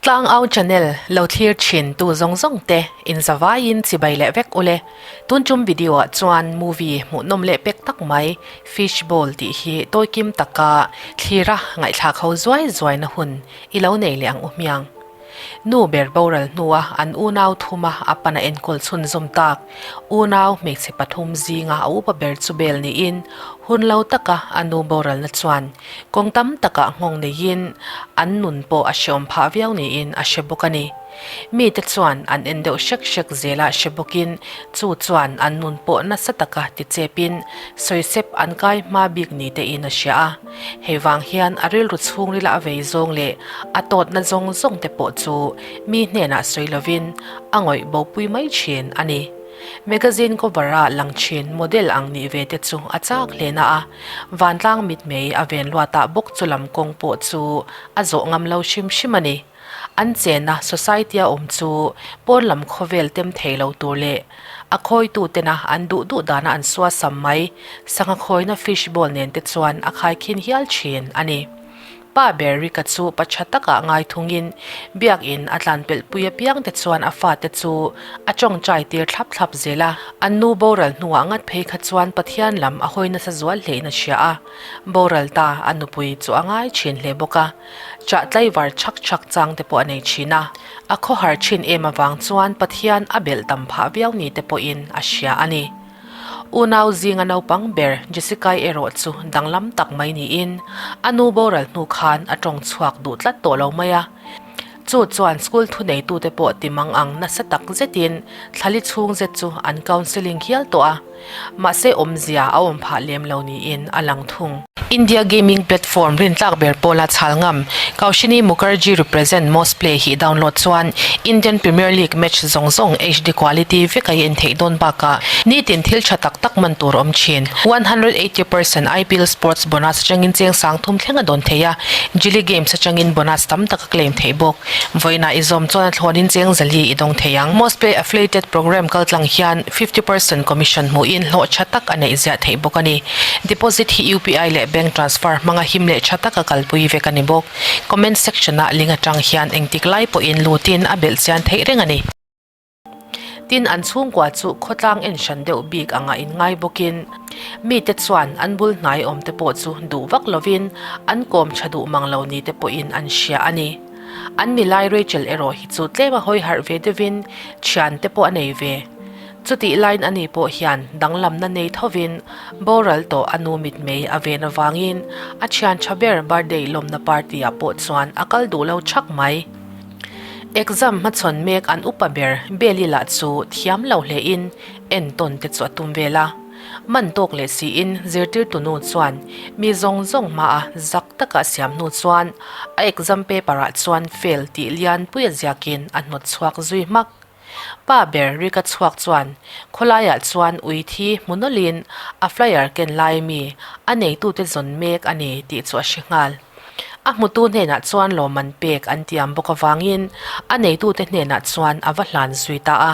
Tlangau channel lo thlir thin tu zawng zawng te in zavaiin chibai leh vek ule. Tun tum video ah chuan movie hmuhnawm leh pek tak mai Fish Bowl tih hi tawikim taka thlira ngaihthlak ho zuai zuaina hun i lo nei leh ang u hmiang. Nu ber boral hnua an unau thuma a pana enkawl chhunzawm tak unau hmeichhe pathum zinga a upa ber chu bel niin hun lo taka a nu boralna chuan kawng tam takah nghawng neiin an nun pawh a hreawm phah viau niin a hre bawk a ni. Mite chuan an en deuh hrek hrek zela hre bawkin chu chuan an nun pawh nasa taka tichepin sawisep an kai hma bik ni tein a hria a. Hei vang hian a rilru chhungrila a vei zawng leh a tawtna zawng zawng te pawh chu mi hnenah sawi lovin a ngawih bopui mai thin a ni. Magazine cover-a lang thin model ang nih ve te chu a chak hle na a, vantlang mitmei a ven luatah bawk chu lam kawng pawh chu a zawh ngam lo hrim hrim a ni. An chena society-a awm chu pawn lam khawvel tem thei lo tur leh a khawitutena an duh duh dana an suasam mai sangha khawina fish bowl nen te chuan a khaikhin hial thin a ni. Pa ber Rika chu pa tha takah ngai thungin biakin a tlan pelh pui apiang te chuan a fate chu a tawngtai tir thlap thlap zel a. An nu boral hnuah ngat phei kha chuan Pathian lam a hawi nasa zual hlein a hria a, boral ta a nupui chu a ngai thin hle bawk a. Chah tlaivar chhak chhak chang te pawh a nei thin a, a khawhar thin em avang chuan Pathian a belh tam phah viau ni te pawhin a hria a ni. Unau zinga naupang ber Jessica-i erawh chu danglam tak mai niin a nu boral hnu khan a tawng chhuak duh tlat tawh lo mai a. Chu chuan school thuneitute pawh ti mang ang nasa tak zetin thlali chhung zet chu an counselling hial tawh a. Mahse awmzia a awm phah lem lo niin a lang thung. India gaming platform rintlak ber pawla chhal ngam Kaushini Mukherjee represent Most Play hi download chuan Indian Premier League match zawng zawng HD quality vek a en theih dawn bakah nitin thil tha tak tak man tur awm thin. 180% IPL Sports bonus atangin cheng sang thum thleng a dawn thei a, Jilly Games atangin bonus tam tak a claim theih bawk. Vawiinah i zawm chuan a thlawnin cheng zali i dawng thei ang. Most Play Affiliated Program kaltlang hian 50% commission hmuhin hlawh tha tak a neih ziah theih bawk a ni. Deposit hi UPI leh bank transfer hmanga him leh tha taka kalpui vek a ni bawk. Comment section-ah link atang hian engtik lai pawhin lutin a belh chian theih reng a ni. Tin, an chhungkua chu khawtlang en hran deuh bik anga inngai bawkin mite chuan an bul hnai awmte pawh chu duh vak lovin an kawm tha duh mang lo ni te pawhin an hria a ni. An milai Rachel erawh hi chu tlem a hawi harh ve deuhin thiante pawh a nei ve. Chutih laiin ani pawh hian danglamna nei thovin boral tawh a nu mitmei a ven avangin a thian tha ber birthday lawmna party ah pawh chuan a kal duh lo thak mai. Exam hmachhawn mek an upa ber Beli lah chu thiam lo hlein entawn te chu a tum vel a. Man tawk leh siin zirtirtu nu chuan mi zawng zawng hmaa zak taka a siam hnu chuan a exam paper ah chuan fail tih lian pui a ziakin a hnawt chhuak zui hmak. Pa ber Rika chhuak chuan khawlaiah chuan ui thi hmu nawlhin a flyer ken lai mi a neitute zawn mek a ni tih chu a hre nghal. A hmutu hnenah chuan lawmman pek an tiam bawk avangin a neitute hnenah chuan a va hlan zui ta a.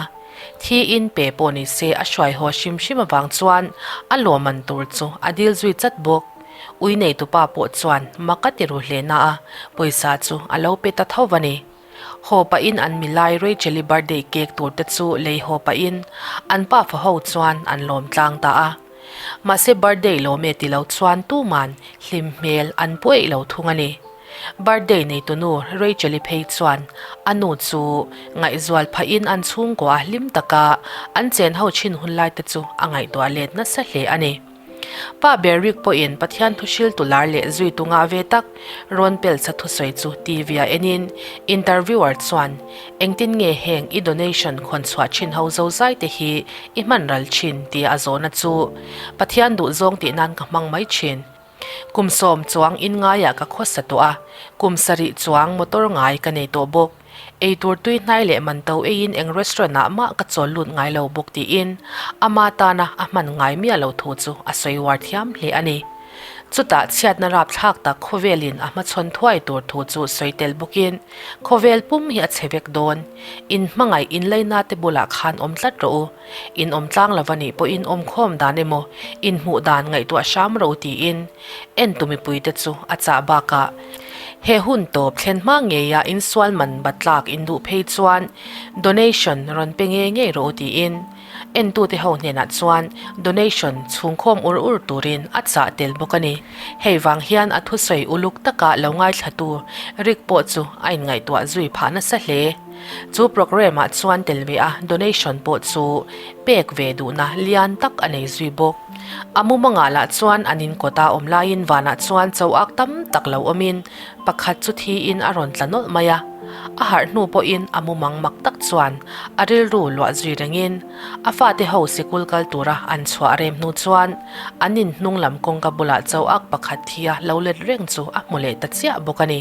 Thi in pe pawh ni se a hruai haw hrim hrim avang chuan a lawmman tur chu a dil zui chat bawk. Ui neitupa pawh chuan mak a ti ru hle na a, pawisa chu a lo pe ta tho va ni. Haw pahin an milai Rachel-i birthday cake tur te chu lei haw pahin an pafa ho chuan an lawm tlang ta a. Mahse birthday lawm e ti lo chuan tuman hlim hmel an pu eih lo thung a ni. Birthday neitunu Rachel-i phei chuan a nu chu ngaihzual phahin an chhungkua hlim taka an chen ho thin hun lai te chu a ngaihtuah let nasa hle a ni. Pa Berwick pawhin Pathian thuhriltu lar leh zuitu ngah ve tak rawn pelsa thusawi chu TV-a enin interviewer chuan engtin nge heng i donation khawn chhuah thin ho zozai te hi i hman ral thin tia a zawhna chu Pathian duhzawng tih nan ka hmang mai thin. Kum sawm chuang in ngaiah ka khawsa tawh a, kum sarih chuang motor ngai ka nei tawh bawk. Eitur tui hnai leh man to eiin eng restaurant ah mah ka chawl lut ngai lo bawk tiin ama tana a hman ngai miah lo thu chu a sawi uar thiam hle a ni. Chutah chhiatna rapthlak tak khawvelin a hmachhawn thuai tur thu chu sawi tel bawkin khawvel pum hi a chhe vek dawn. In hmangaih inleina te bulah khan awm tlat rawh u. In awm tlang lo va nih pawhin awmkhawm dan emaw inhmuh dan ngaihtuah hram rawh u tiin entu mipuite chu a chah bakah. He hun tawp thlen hma ngeia insual man bat tlak in duh phei chuan donation rawn pe ngei ngei rawh u tiin entute ho hnenah chuan donation chhungkhawm ur ur turin a chah tel bawk a ni. Hei vang hian a thusawi uluk taka lo ngaithlatu Rick pawh chu a inngaihtuah zui phah nasa hle. Chu programme ah chuan tel ve a donation pawh chu pek ve duhna lian tak a nei zui bawk. A mumangah lah chuan an in kawta awm laiin vanah chuan cho ak tam tak lo awmin pakhat chu thiin a rawn tla nawlh mai a. A harh hnu pawhin a mumang mak tak chuan a rilru luah zui rengin a fate ho sikul kal tura an chhuah rem hnu chuan an in hnung lam kawngka bulah cho ak pakhat thia lo let reng chu a hmu leh ta chiah bawk a ni.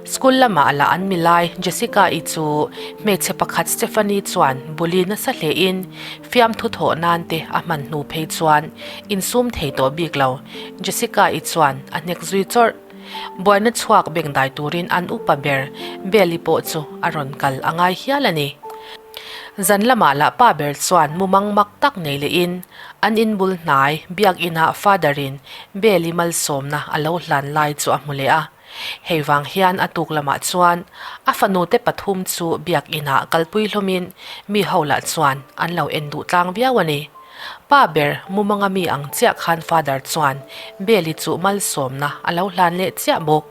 School lamah lah an milai Jessica-i chu hmeichhe pakhat Stephanie chuan buli nasa hlein fiamthu thawh nan te a hman hnu phei chuan insum thei tawh bik lo. Jessica-i chuan a hnek zui chawrh. Buaina chhuak bengdai turin an upa ber Bell-i pawh chu a rawn kal a ngai hial a ni. Zan lamah lah pa ber chuan mumang mak tak nei lehin an inbul hnai biakinah Father-in Bell-i malsawmna a lo hlan lai chu a hmu leh a. Hei vang hian a tuk lamah chuan a fanute pathum chu biakinah kalpui hlawmin mi ho lah chuan an lo en duh tlang viau a ni. Pa ber mumanga mi ang chiah khan Father chuan Bell-i chu malsawmna a lo hlan leh chiah bawk.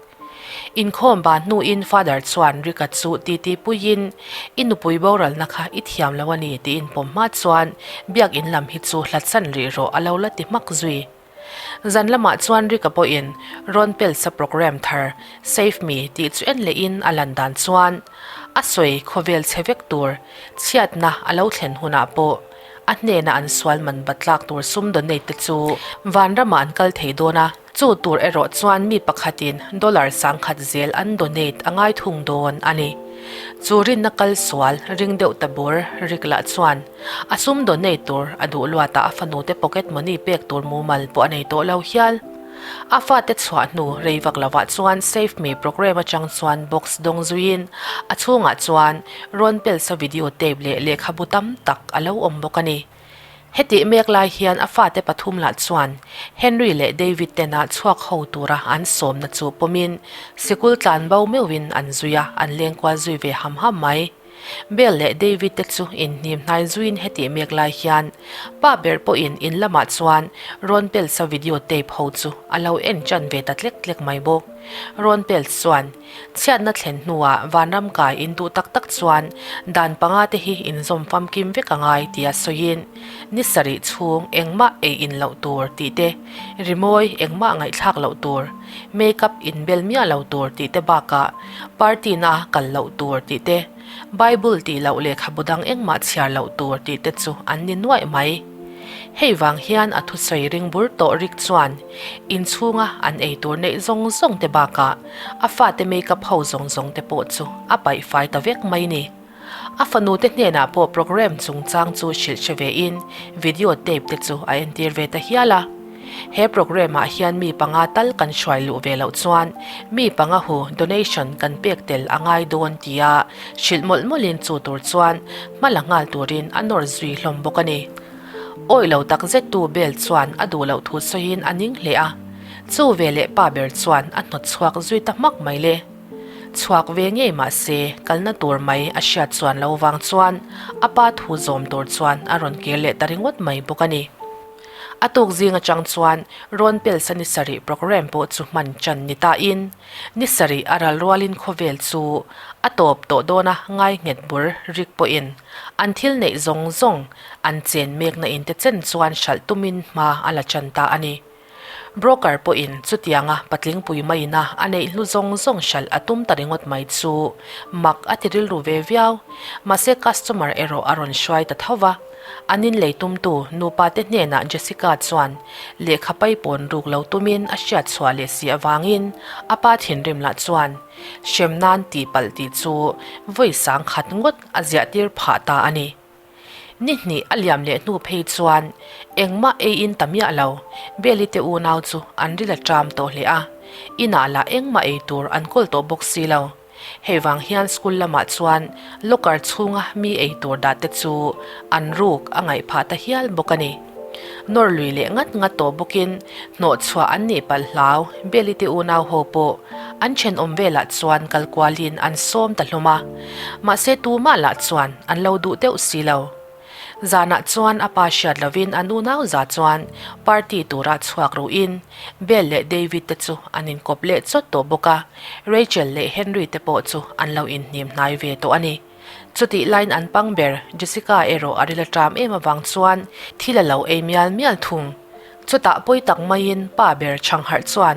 Inkhawm ban hnuin Father chuan Rika chu titi puiin I nupui boralna kha i thiam lo a ni tiin pawm hma chuan biakin lam hi chu hlatsan rih rawh a lo la ti hmak zui. Zan lamah chuan Rika pawhin rawn pelsa programme thar Save Me tih chu en lehin a lan dan chuan a sawi khawvel chhe vek tur chhiatna a lo thlen hunah pawh a hnena an sual man bat tlak tur sum donate te chu vanramah an kal thei dawn a, chu tur erawh chuan mi pakhatin dollar sangkhat zel an donate a ngai thung dawn a ni. Chu rinna kal sual ring deuh ta bur Rick lah chuan A sum donate tur a duh luatah a fanute pocket money pek tur mumal pawh a nei tawh lo hial. A fate chhuah hnu rei vak lovah chuan Save Me programme atang chuan box dawng zuiin a chhungah chuan rawn pelsa video tape leh lehkhabu tam tak a lo awm bawk a ni. Hetih mek lai hian a fate pathum lah chuan Henry leh David tena chhuak ho tura an sawmna chu pawmin sikul tlan bo meuhin an zui a, an lengkual zui ve ham ham mai. Bell leh David te chu inhnim hnai zuiin hetih mek lai hian pa ber pawhin in lamah chuan Ron Peltz-a video tape ho chu a lo en ṭan ve ta tlek tlek mai bawk. Ron Peltz chuan, Chhiatna thlen hnuah vanram kai in duh tak tak chuan dan panga te hi inzawm famkim vek a ngai tia sawiin ni sarih chhung engmah ei in loh tur tih te, rimawi engmah ngaihthlak loh tur, Makeup inbel miah lo tur tih te bakah party na kal loh tur tih te, Bible tih loh lehkhabu dang engmah chhiar loh tur tih te chu an ni nuaih mai. Hei vang hian a thusawi ring bur tawh rik chuan inchhunga an ei tur neih zawng zawng te bakah a fate makeup ho zawng zawng te pawh chu a paih fai ta vek mai ni. A fanu te hnenah pawh programme chungchang chu hrilh hre ve in video tape te chu a entir ve ta hial a. He programme ah hian mi panga tal kan hruai luh ve loh chuan mi panga hu donation kan pek tel a ngai dawn tia hrilh mawlh mawlhin chu tur chuan hma la nghal turin a nawr zui hlawm bawk a ni. Awih lo tak zettu Bell chuan a duh loh thu sawiin a ning hle a. Chu veleh pa ber chuan a hnawt chhuak zui ta hmak mai le. Chhuak ve ngei mah se, kalna tur mai a hriat chuan lo vang chuan a pa thu zawm tur chuan a rawn kir leh ta ringawt mai bawk a ni. A tuk zing atang chuan rawn pelsa ni sarih programme pawh chu hman chan ni tain ni sarih a ral rualin khawvel chu a tawp tawh dawna ngai nghet bur rik pawhin an thil neih zawng zawng an chen mekna inte chen chuan hralh tumin hma a la chan ta a ni. Broker pawhin chutianga patlingpui maina a neih hlu zawng zawng hralh a tum ta ringawt mai chu mak a ti rilru ve viau. Mahse customer erawh a rawn hruai ta tho va. An inlei tumtu nupa te hnenah Jessica chuan lehkha paipawn ruk lo tumin a hriat chhuah leh si avangin a pa thinrim lah chuan hrem nan tihpalh tih chu vawi sangkhat ngawt a ziahtir phah ta a ni. Ni hnih a liam leh hnu phei chuan engmah ei in ta miah lo, Beli te unau chu an ril a ṭam tawh hle a, inah lah engmah ei tur an kawl tawh bawk si lo. Hei vang hian school lamah chuan locker chhunga mi ei tur dah te chu an ruk a ngaih phah ta hial bawk a ni. Nawr lui leh ngat ngat tawh bawkin hnawh chhuah an nih palh hlau, Beli te unau ho pawh an thenawm velah chuan kal kualin an sawm ta hlawm a. Mahse tumah lah chuan an lo duh deuh si lo. Zanah chuan a pa hriat lovin an unau za chuan party tura chhuak ruhin Bel leh David te chu an inkawp leh chawt tawh bawk a, Rachel leh Henry te pawh chu an lo inhnim hnai ve tawh a ni. Chutih laiin an pang ber Jessica erawh a ril a ṭam em avang chuan thil a lo ei mial mial thung. Chutah pawi tak maiin pa ber chhangharh chuan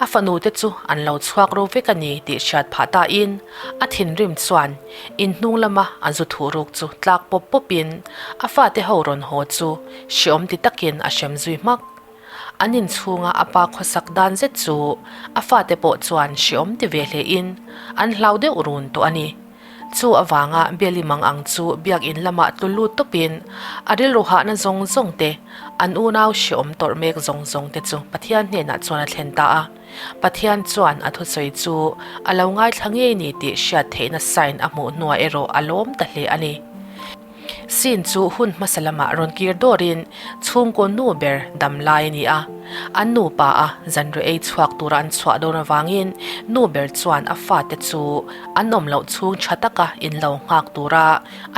a fanu te chu an lo chhuak ro vek a ni tih hriat phah tain a thinrim chuan in hnung lama a zu thuh ruk chu tlak pawp pawpin a fate ho rawn haw chu hreawm ti takin a hrem zui hmak. An inchhunga a pa khawsak dan zet chu a fate pawh chuan hreawm ti ve hlein an hlau deuh run tawh a ni. Chu avanga Biali mang ang chu biakin lamah tlu lut tawpin a rilru hahna zawng zawng te, an unau hreawm tawrh mek zawng zawng te chu Pathian hnenah chuan a thlen ta a. Pathian chuan a thusawi chu a lo ngaithla ngei ni tih hriat theihna sign a hmuh hnuah erawh a lawm ta hle a ni. Scene chu hun hmasa lamah rawn kir dawrin chhungkaw nu ber dam lai a ni a. An nupa a zanriah ei chhuak tura an chhuah dawn avangin nu ber chuan a fate chu an awm loh chhung tha taka in lo nghak tura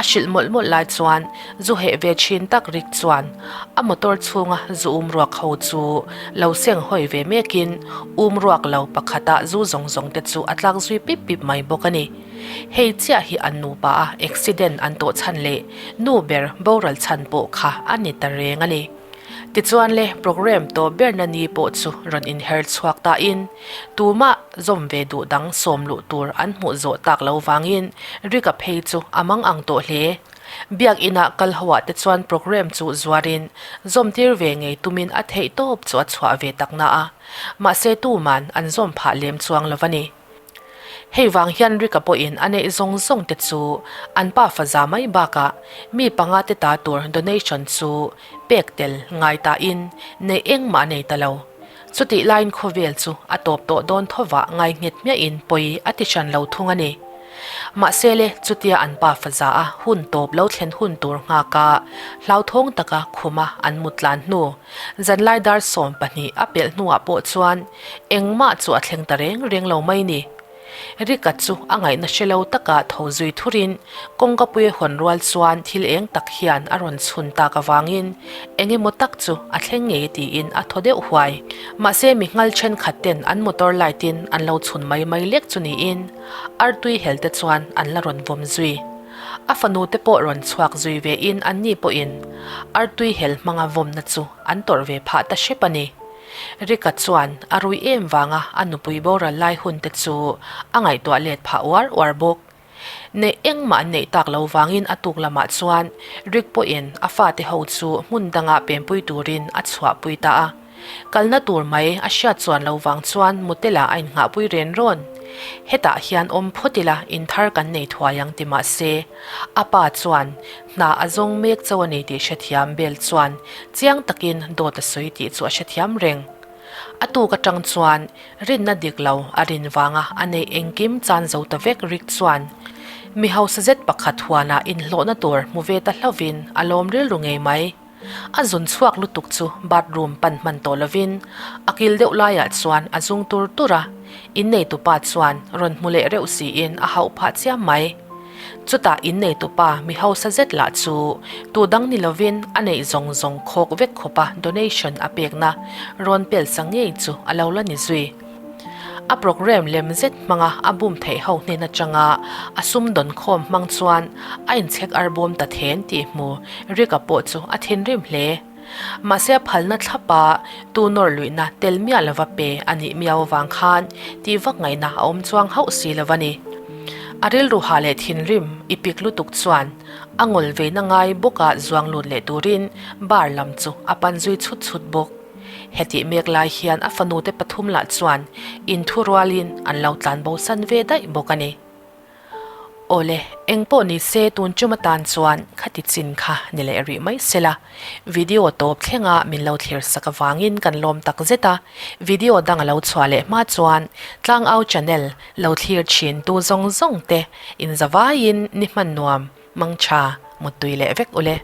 a hrilh mawlh mawlh lai chuan zu heh ve thin tak rik chuan a motor chhunga zu um ruak ho chu lo seng hawi ve mekin um ruak lo pakhata zu zawng zawng te chu a tlak zui pip pip mai bawk a ni. Hei chiah hi an nupa a accident an tawh chhan leh nu ber boral chhan pawh kha a ni ta reng a ni. Tichuan le programme tawh berna ni pawh chu rawn inher chhuak tain tumah zawm ve duh dang sawm luh tur an hmuh zawh tak lo vangin Rika phei chu a mang ang tawh hle. Biak inah kal ho ah te chuan programme chu zuarin zawm tir ve ngei tumin a theih tawp chu a chhuah ve tak na a, mahse tuman an zawm phah lem chuang lo a ni. Hei vang hian Rika pawhin a neih zawng zawng te chu an pa faza mai bakah mi panga te ta tur donation chu pek tel ngai tahin neih engmah a nei ta lo. Chutih laiin khawvel chu a tawp tawh dawn thovah ngai nghet hmiahin pawi a ti hran lo thung a ni. Mahse le chutia an pa faza a hun tawp lo thlen hun tur nghaka hlauthawng taka khuma an mut tlan hnu zanlai dar 12 a pelh hnuah pawh chuan Engmah chu a thleng ta reng reng lo mai ni. Rika chu a ngaihna hre lo taka tho zui thurin kawngkapui hawn rual chuan thil eng tak hian a rawn chhun tak avangin eng emaw tak chu a thleng ngei tiin a thaw deuh huai. Mahse mi nghal thenkhat ten an motor light in an lo chhun mai mai lek chu niin artui hel te chuan an la rawn vawm zui. A fanu te pawh rawn chhuak zui ve in anni pawhin artui hel hmanga vawmna chu an tawrh ve phah ta hrep a ni. Rika chuan a rui em vanga a nupui boral lai hun te chu a ngaihtuah let phah uar uar bawk. Neih engmah an neih tak lo vangin a tuk lamah chuan Rick pawhin a fate ho chu hmun danga pempui turin a chhuahpui ta a. Kalna tur mai a hriat chuan lo vang chuan motel-ah a innghahpui ren rawn. Hetah hian awm phawt ila inthar kan nei thuai ang ti mah se, a pa chuan Hna a zawng mek chauh a ni tih hrethiam Bell chuan chiang takin dawt a sawi tih chu a hrethiam reng. A tuk atang chuan rinna dik lo a rin vanga a neih engkim chan zo ta vek Rick chuan mi hausa zet pakhat huanah inhlawhna tur hmu ve ta hlauhin a lawm rilru ngei mai. A zun chhuak lutuk chu bathroom pan hman tawh lovin a kil deuh laiah chuan a zung tur tur a, inneitupa chuan rawn hmu leh reuh siin a hauh phah chiam mai. Chutah inneitupa mi hausa zet lah chu tu dang ni lovin a neih zawng zawng khawk vek khawpa donation a pekna rawn pel sa ngei chu a lo la ni zui. A programme lem zet hmanga a bum theih ho hnen atanga a sum dawn khawm hmang chuan a inchhek arbawm ta then tih hmu Rick-a pawh chu a thinrim hle. Mahse a phalna thlapa tu nawr luihna tel miah lova pe a nih miau avang khan tih vak ngaihna a awm chuang hauh si lo a ni. A rilru hah leh thinrim i pik lutuk chuan a ngawl veina ngai bawka zuang lut leh turin bar lam chu a pan zui chhut chhut bawk. Hetih mek lai hian a fanute pathum lah chuan inthurualin an lo tlanbo san ve daih bawk a ni. Awle, eng pawh ni se tun chum atan chuan khati chin kha ni leh rih mai se la. Video tawp thlenga min lo thlir sak avangin kan lawm tak zet a, video dang a lo chhuah leh hma chuan Tlangau channel lo thlir thin tu zawng zawng te inzavaiin ni hman nuam, mangtha, muttui leh vek ule.